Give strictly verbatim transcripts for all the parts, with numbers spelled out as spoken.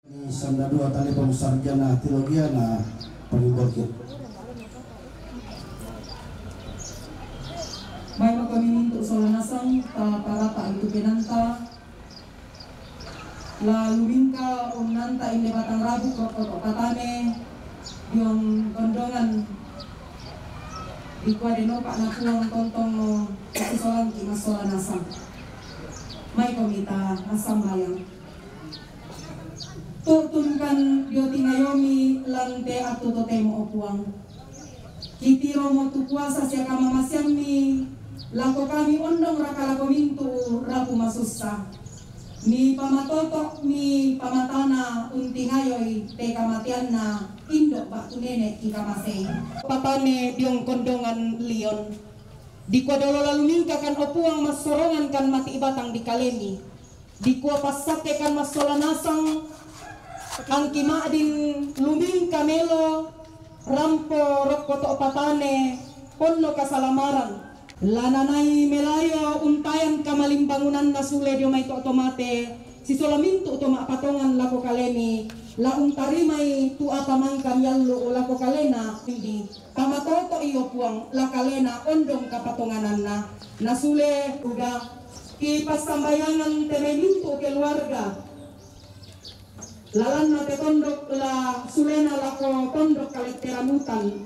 Sanda dua talipong sarjana teologia na panimbokit. Mai mako mintu sola nasang ta parata itu penanta. La lumingka unnanta inde batang rabuk rokko to patane diong kondongan dikua denopa na puang tontong mo sisolangki massola nasang. Mai komita nasang mayang. Tu'tunkan dio tingayomi lante attu totemo, o Puang. Kitiromo tu kuasa sia kamamasiammi lako kami ondong raka lako mintu rapu masussa. Mi pamatoto mi pamatana untingayoi te kamateanna indo batu nene kikamasei. Patane diong kondongan lion. Dikua dolo lalu mingkakan, o Puang, massorongankan mati batang di kalemi. Dikua passakkekan massola nasang, angki ma'din lumingka melo rampo rokko to patane ponno kasalamaran. Lananai melayo untayan kamalimbangunanna sule dio mai to, to mate, sisola mintu to ma'patongan lako kalemi, la untarimai tu apa mangka miallu lako kalena. Pamatoto io Puang, la kalena ondong kapatongananna, nasule uga ki passambayangan te mai mintu keluarga. Lalanna te tondok la sulena lako tondok Kaletteramutan.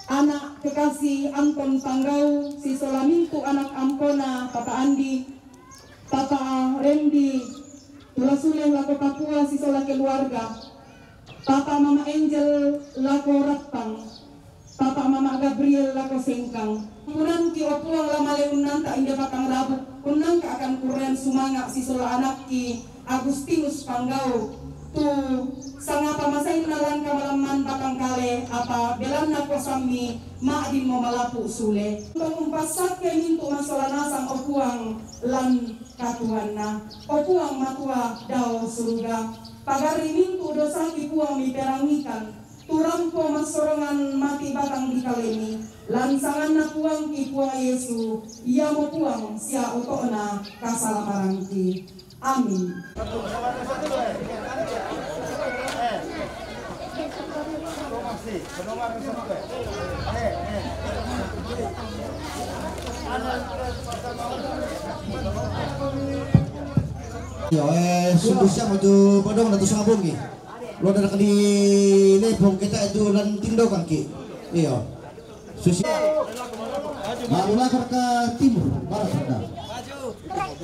Anak kekasih Anton Panggau, sisola mintu anak ampona Papa Andi, Papa Rendi, tula sule lako Papua sisola keluarga. Papa Mama Angel lako Rappang. Papa Mama Gabriel lako Sengkang. Punangki, o Puang, la male unnanta inde batang rabuk, unnangka akan kurren sumanga sisola anakki Agustinus Panggau. Tu sangapa masainna langka malamman batang kale, apa belanna kuasammi ma'din mo malapu sule. Tong umpassakke mintu massola nasang, o Puang, lan katuanna. O Puang Matua dao suruga, pagarri mintu dosaki Puang miperangikan, tu rampo massorongan mati batang di kalemi, lan sanganna Puangki Puang Yesu, iamo Puang sia oto'na kasalamarangki. Amin. Iyo, eh, sungguh siap tu bodong na tu sangabungi. Lo ada di lepong kita itu lan tindokangki. Iyo. Susi. Ma'bulakar ke timur, barat sudah.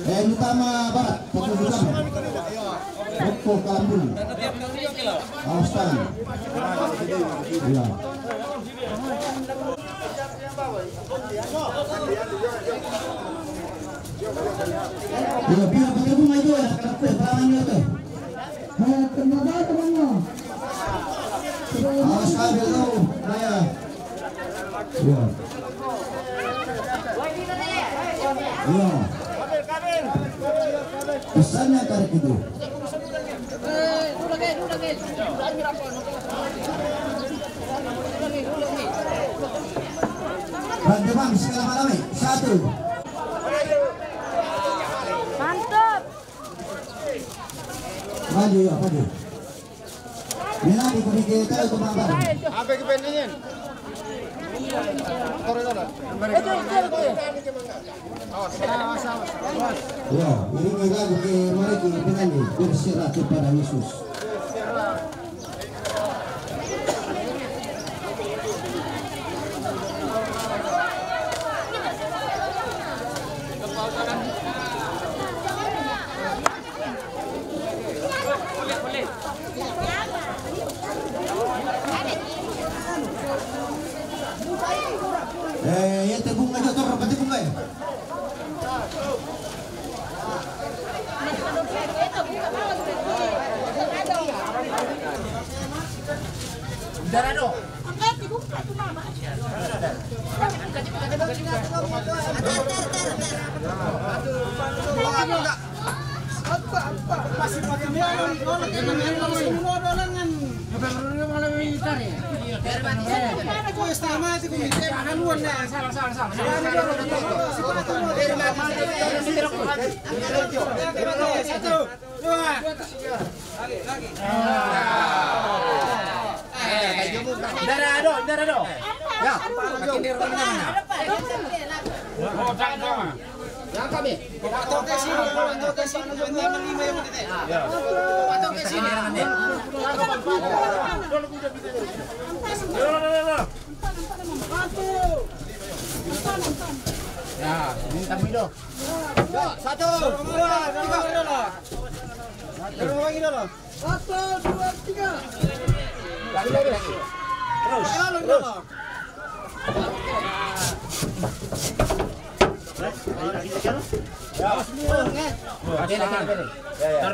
Eh, utama barat, Papua Utara. Rokko Kalambulu. Awas tangan. Iya. Iya, biar pakai bunga itu ya, karena kue pamannya itu. Eh, terima kasih, teman-teman. Awas kabel tuh, Raya. Iya. Iya. Pesannya tarik itu. Bang, Bang, sekali malam, eh. Satu. Mantap. Maju, ya, maju. Ini nanti pergi kita itu, Bang, Bang. Apa yang pentingin? Taruh, taruh. Awas, awas, awas, awas. Ya, ini lagu ke mereka penyanyi berserah kepada Yesus. Eh, iya, tepung aja, Tor, berarti bunga ya? Darah dong. Satu, dua, tiga. Nda ada, nda ada. Ya, makin dia mana? Yang kami. Patong ke sini, patong ke sini. Patong ke sini. Ya, minta dulu. Ya, satu, dua, tiga. Satu lagi dulu. Satu, dua, tiga. Lagi, lagi, lagi. Terus, terus. Ya. Oke, oke, oke. Ya, ya.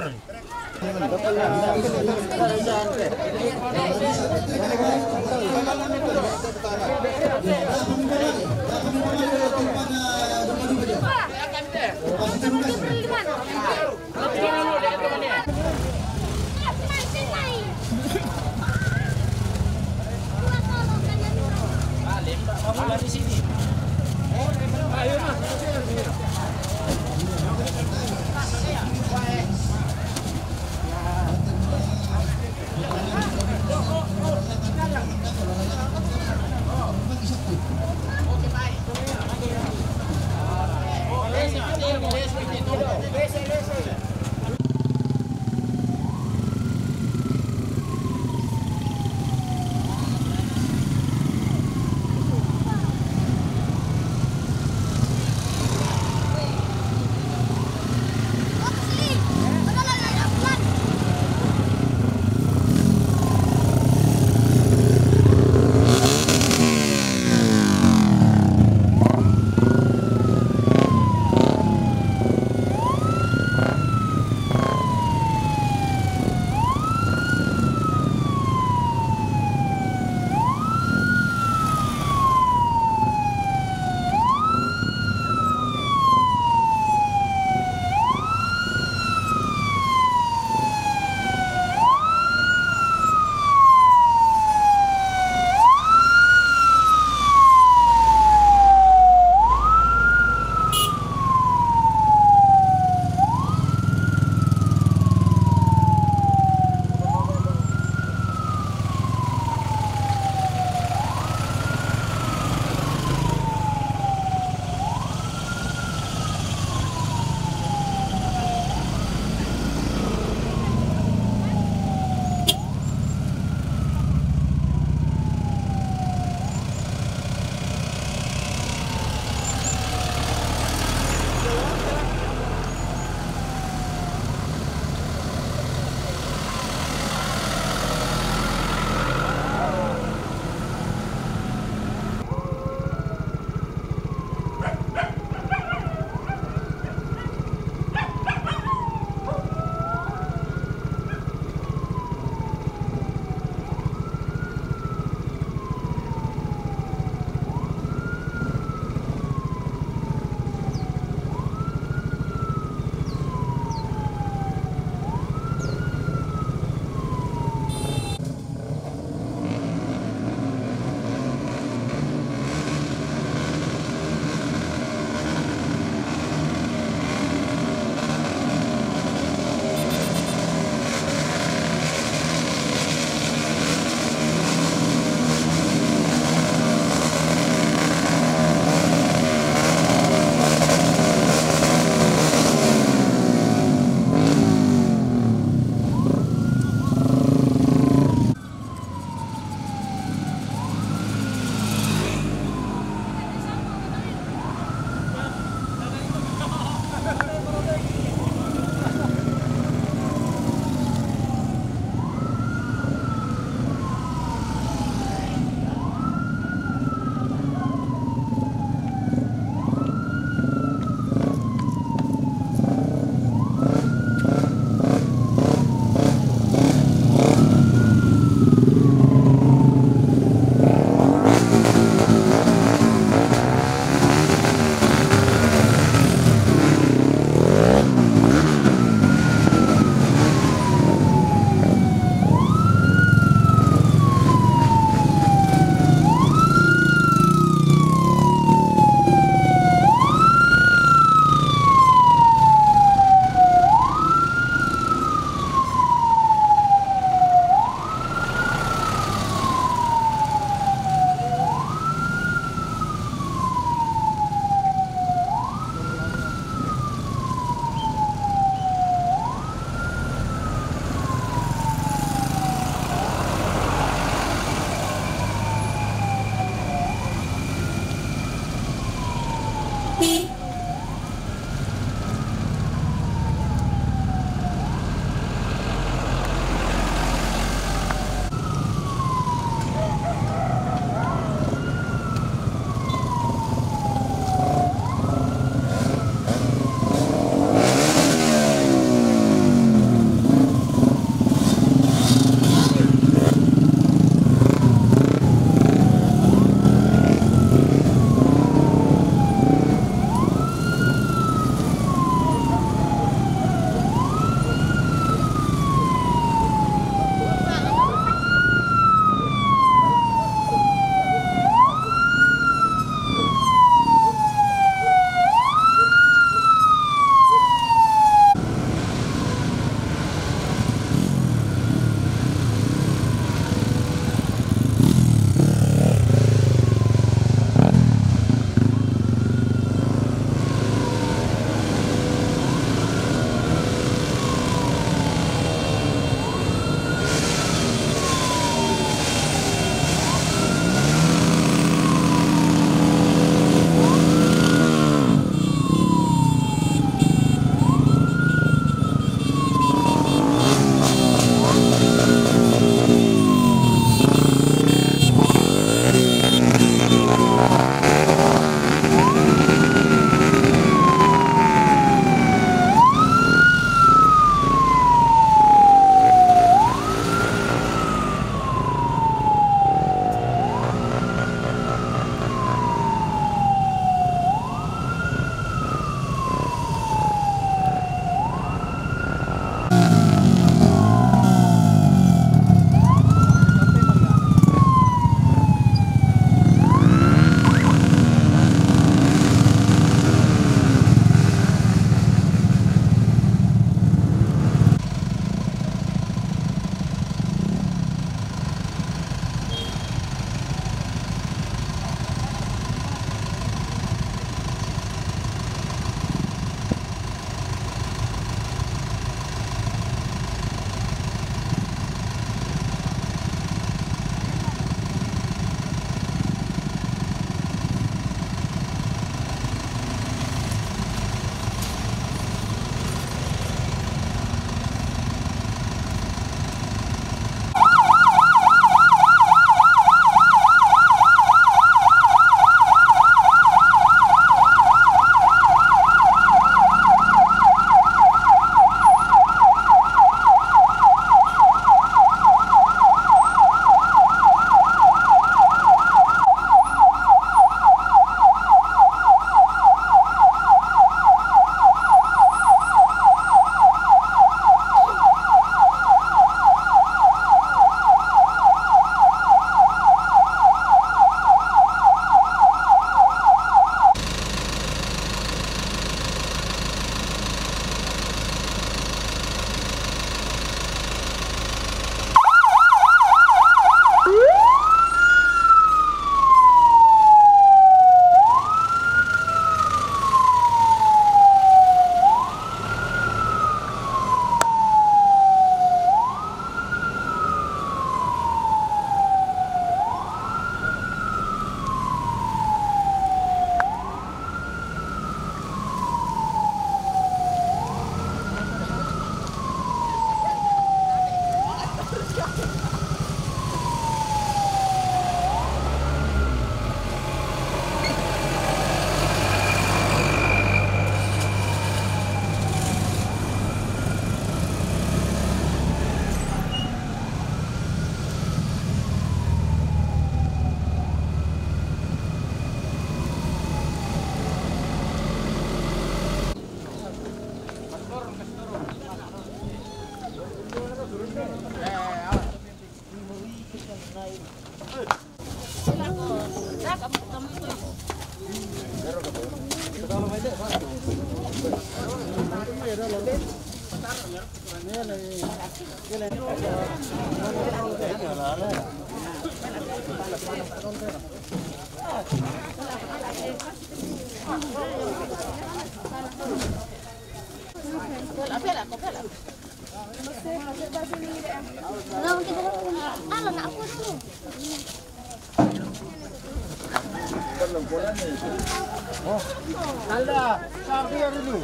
Nalda, sabar dulu.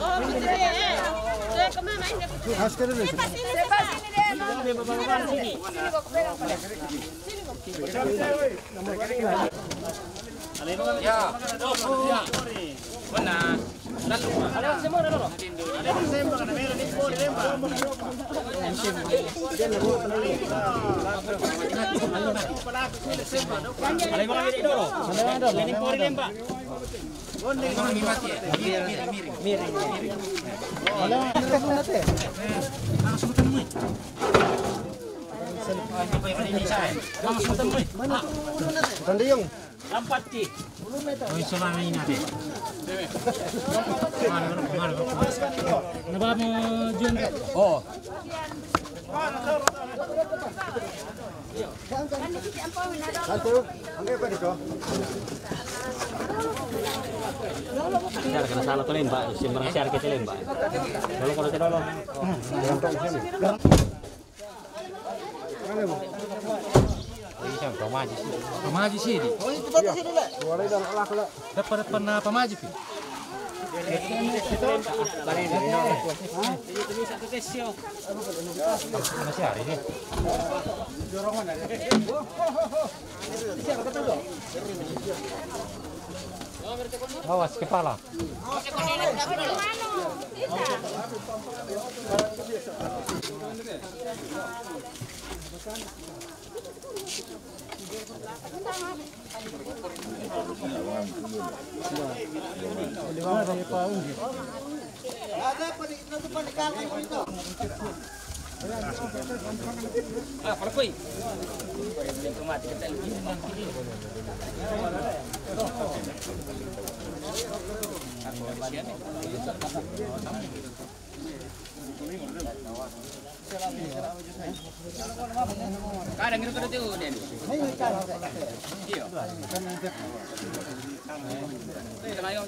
Askar dulu. Tandayong. Lampat ti. Oi, sama ini nanti. Mana, mana, mana? Nabamo Jun. Oh. Satu, angkat apa itu? Siar, kena salah tuh, Mbak. Simpan siar kita, Mbak. Kalau, kalau kita dulu. Pamaji sidi. Pamaji sidi. Dapat-dapat na pamaji pi. Masih hari ini. Awas kepala. Kadang itu kada tahu dia. Iya. Itu yang ayo.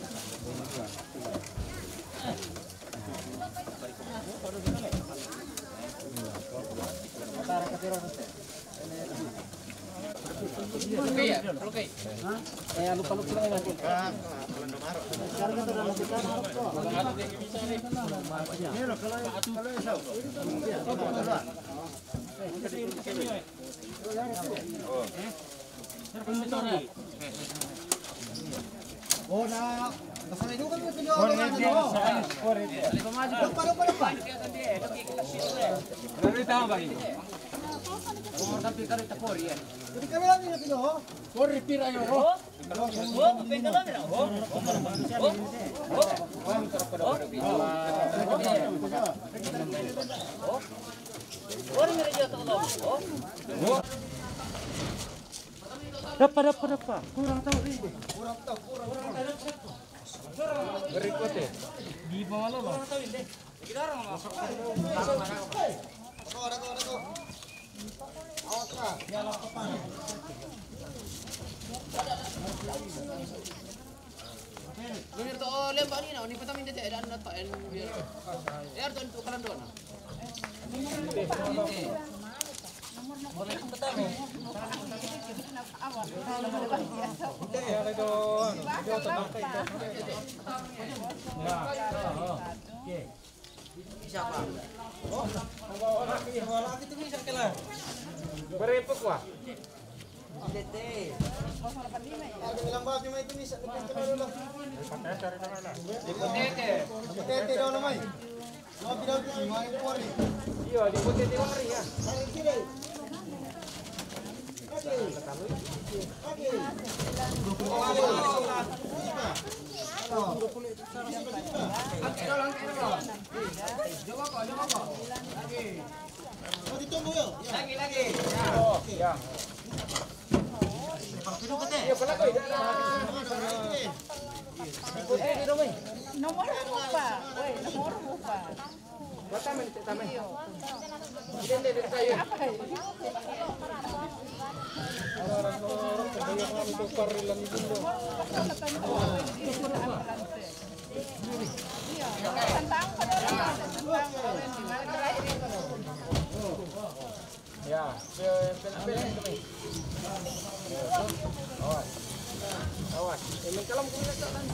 Dapa, dapa, dapa. Kurang tahu ini. Kurang tahu, kurang tahu. Berikutnya. Di bawah lo, Bang. Lumir to, oh, lembak ni na, ni patamin dede, dan na to, en, biar. Ya, to, untuk kalandona. Siapa? Oh, lagi tu bisa kala. Berepuk wah. Tete. Ada bilang baju mai itu bisa kala dulu. Tete. Tete dulu mai. Lagi, lagi. Nomor berapa? Woi, nomor berapa? Ya, pela-pela kami. Awas. Awas. Eh, main kalam kami letak tan.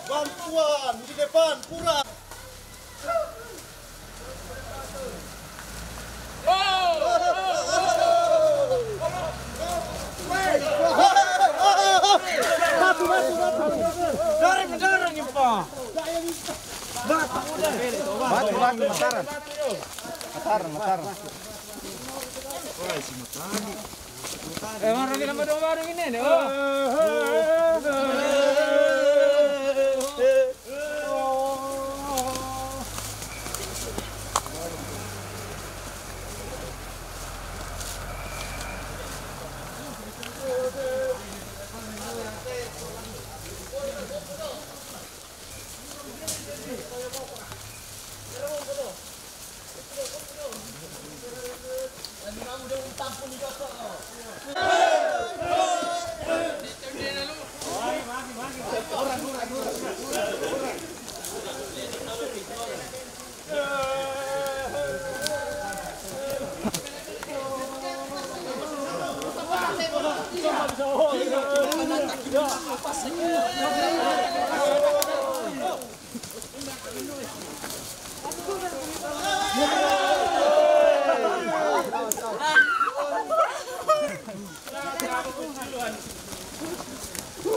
Bantuan di depan, kurang. Batu, batu, mataran. Mataran, mataran. Eh, baru gini, baru, baru gini nih. Oh.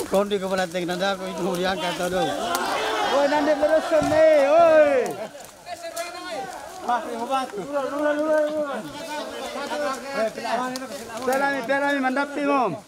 Kau di kepala tank nanda aku itu diangkat tau dong. Oi, nanda beresan nih, oi. Pelami, pelami, mandapi mo.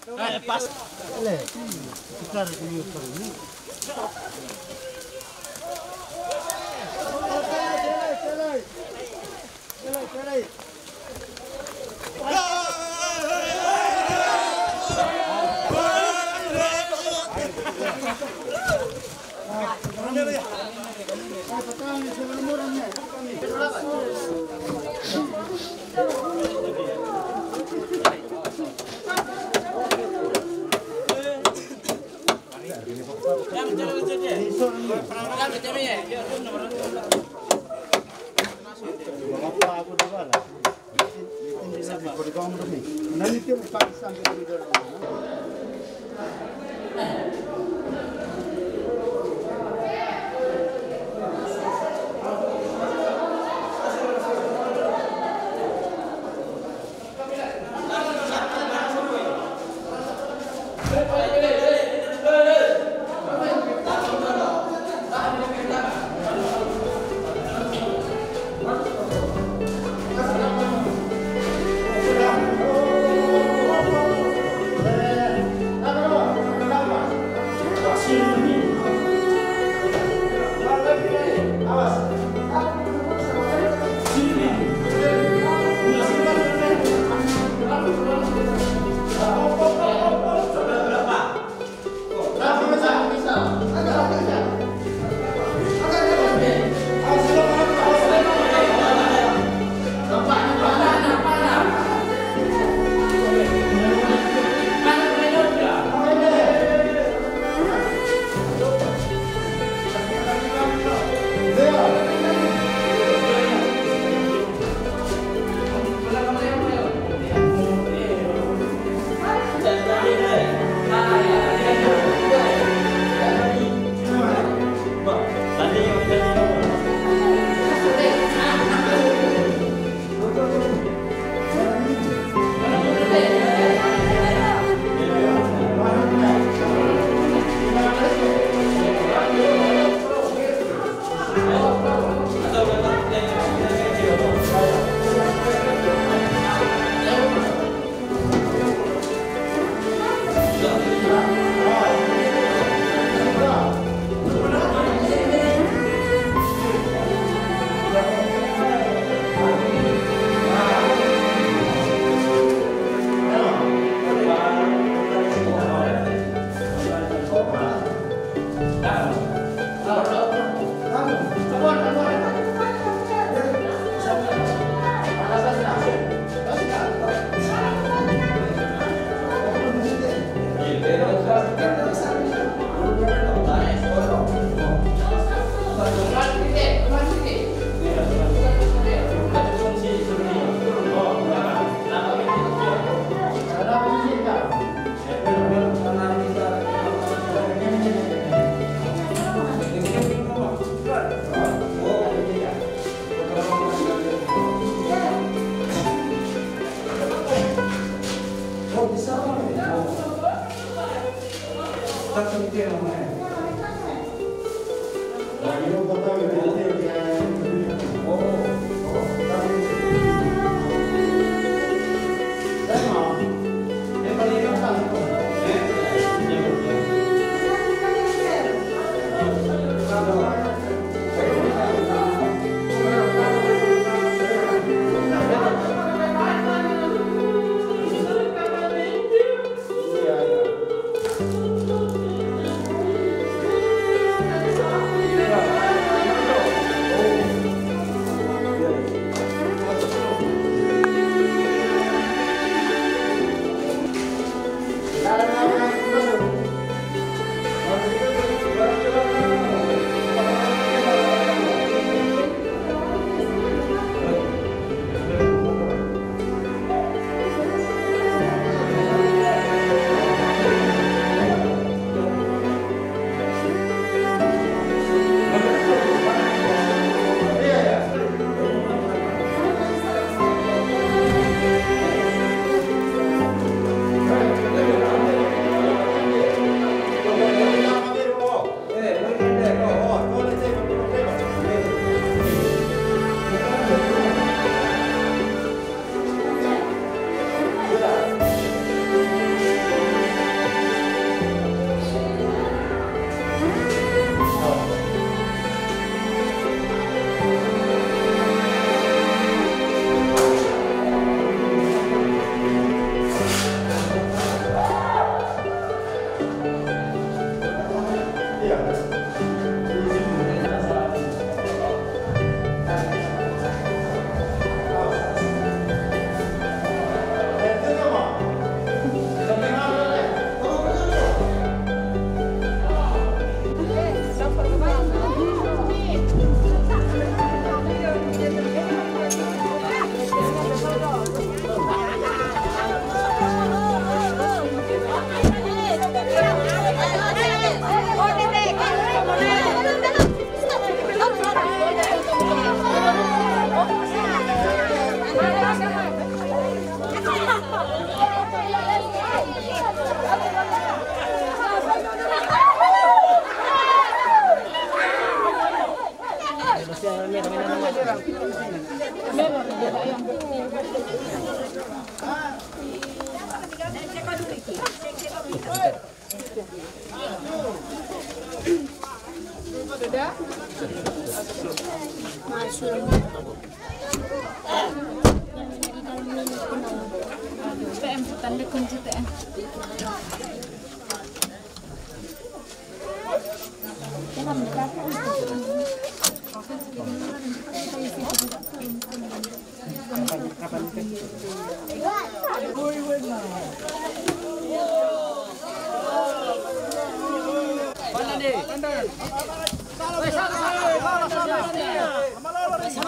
T M, tanda kunci T M.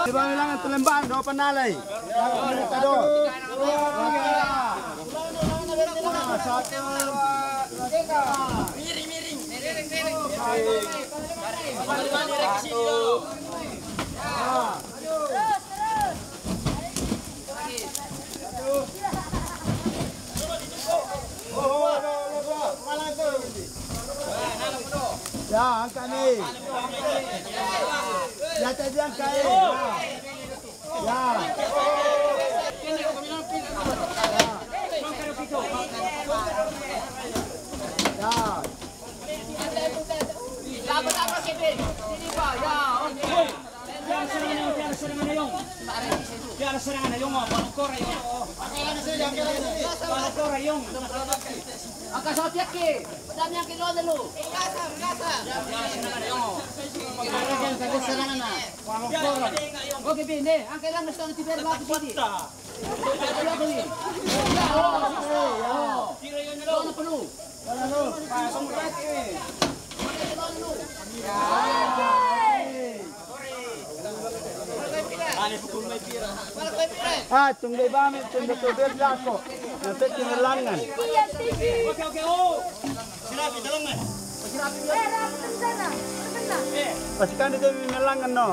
Di bawah bilangan telembang, dua penalai. Miring, miring. Miring, miring. Satu. Ya, angkat ni. Ya, tadi angkat ni. Ya. Ya. Ya. Tiada serangan ayong, tiada serangan ayong. Tiada serangan ayong, oh, palukor ayong, oh. Palukor ayong. Angkat satu tiap ke. Pedang yang kedua dulu. Tiada serangan ayong, oh. Palukor. Oke, bini. Angkat lang gusto ng tiber ba? Tiber. Tiber, bini. Ya, oh, oh. Doon na penuh. Pasok mo, eh. Ay! Ah, tung dei bame, tung dei tu ber jako. Nanti tinggal langan. Pasti kan dia melangan no.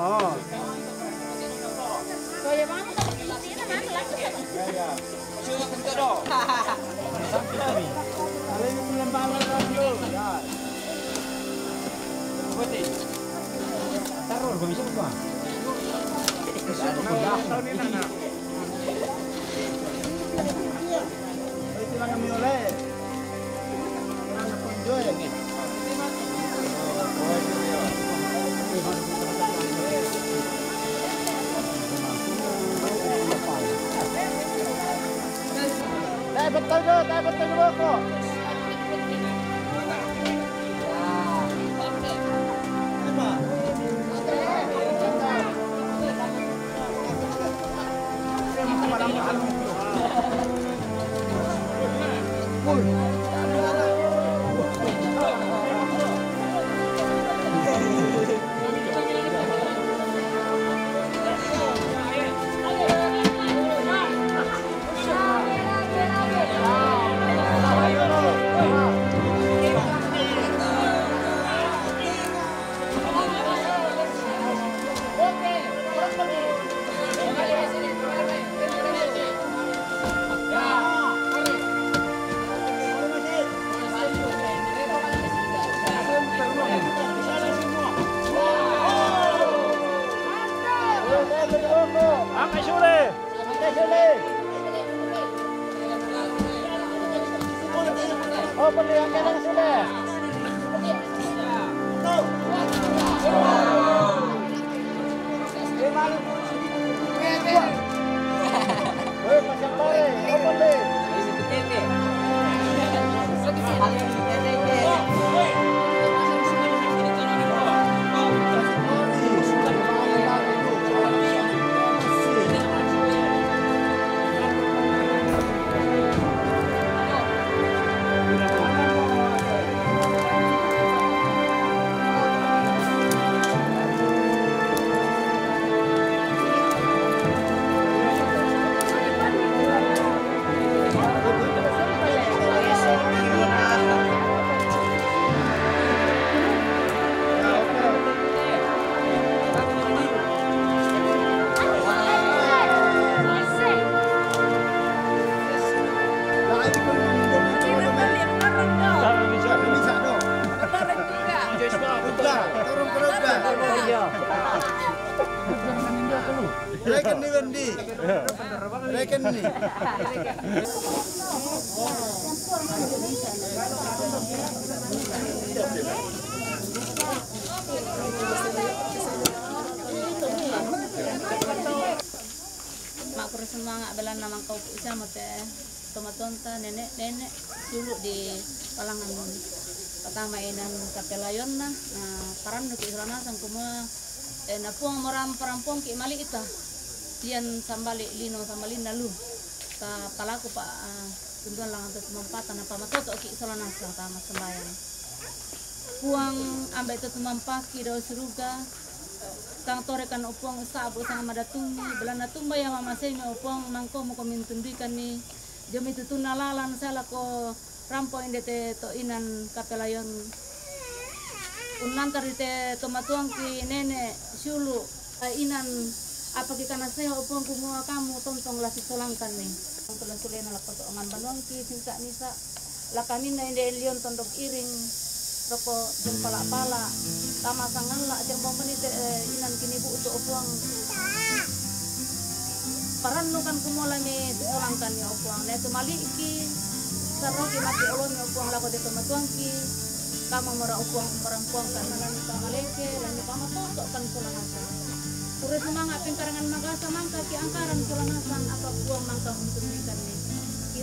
Angkat sore. Oh, perlu yang kanan sudah. Reken ni Wendi. Reken ni. Mak kuru sumanga' belanna mangkau' sama te tomatuanta nene'-nene' sulu' di palangan patama inan kapelayonna, na parannuki' sola nasang kumua, eh, na Puang moram-, parampuangki' mali'ta, lian sambali' lino sambalinna lu, ta palakupa, ah, tunduan langan to tumampata, na pamatoto'ki' sola nasang tama sambayang. Puang, ambe' to tumampaki dao suruga, tang torekan, o Puang, sa'bu sanga madatungi, belanna tumba ia mamaseimi, o Puang, mangkomuko mintunduikanni, jami tutunna lalan sae lako rampo inde te to inan kapelayon. Unnantar ri te tomatuangki nene' sulu', eh, inan, apa kikanaseha, o Puang, kumua kamu tontong la sisolangkanni. Tula sulena lako to ongan banuangki, sisa-nisa, lakaninna inde lion tondok iring, roko jempala-pala, tama sangalla, jambang meni te, eh, inan kinibu to, o Puang. Parannukan kumua la mi sisolangkanni, o Puang. Na itu mali'ki, sarroki mati olomi, o Puang, lako te tomatuangki. Tama mora, o Puang, parampuangkan, na la mi pamaleke, la mi pamatoto'kan sola nasang. Pura sumanga' pingkarangan magasa mangkaki angkaran sola nasang apa Puang mangka untungikanni.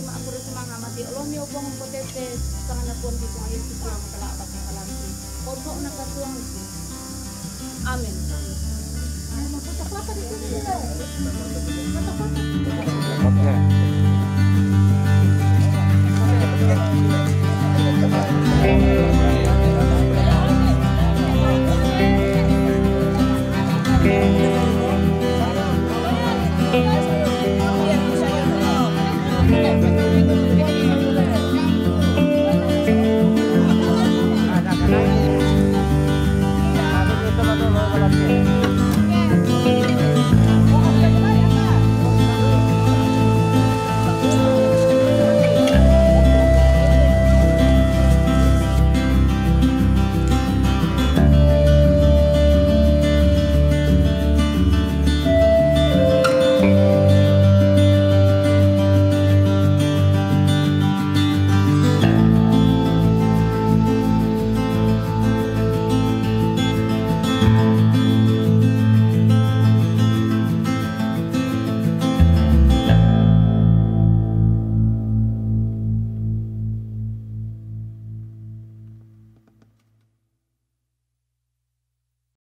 Ima' pura sumanga' mati olomi, o Puang, mpotete, sangana Puang di Puang Yesus Puang, tala apa kasalaki. Koto'na katuangki. Amin.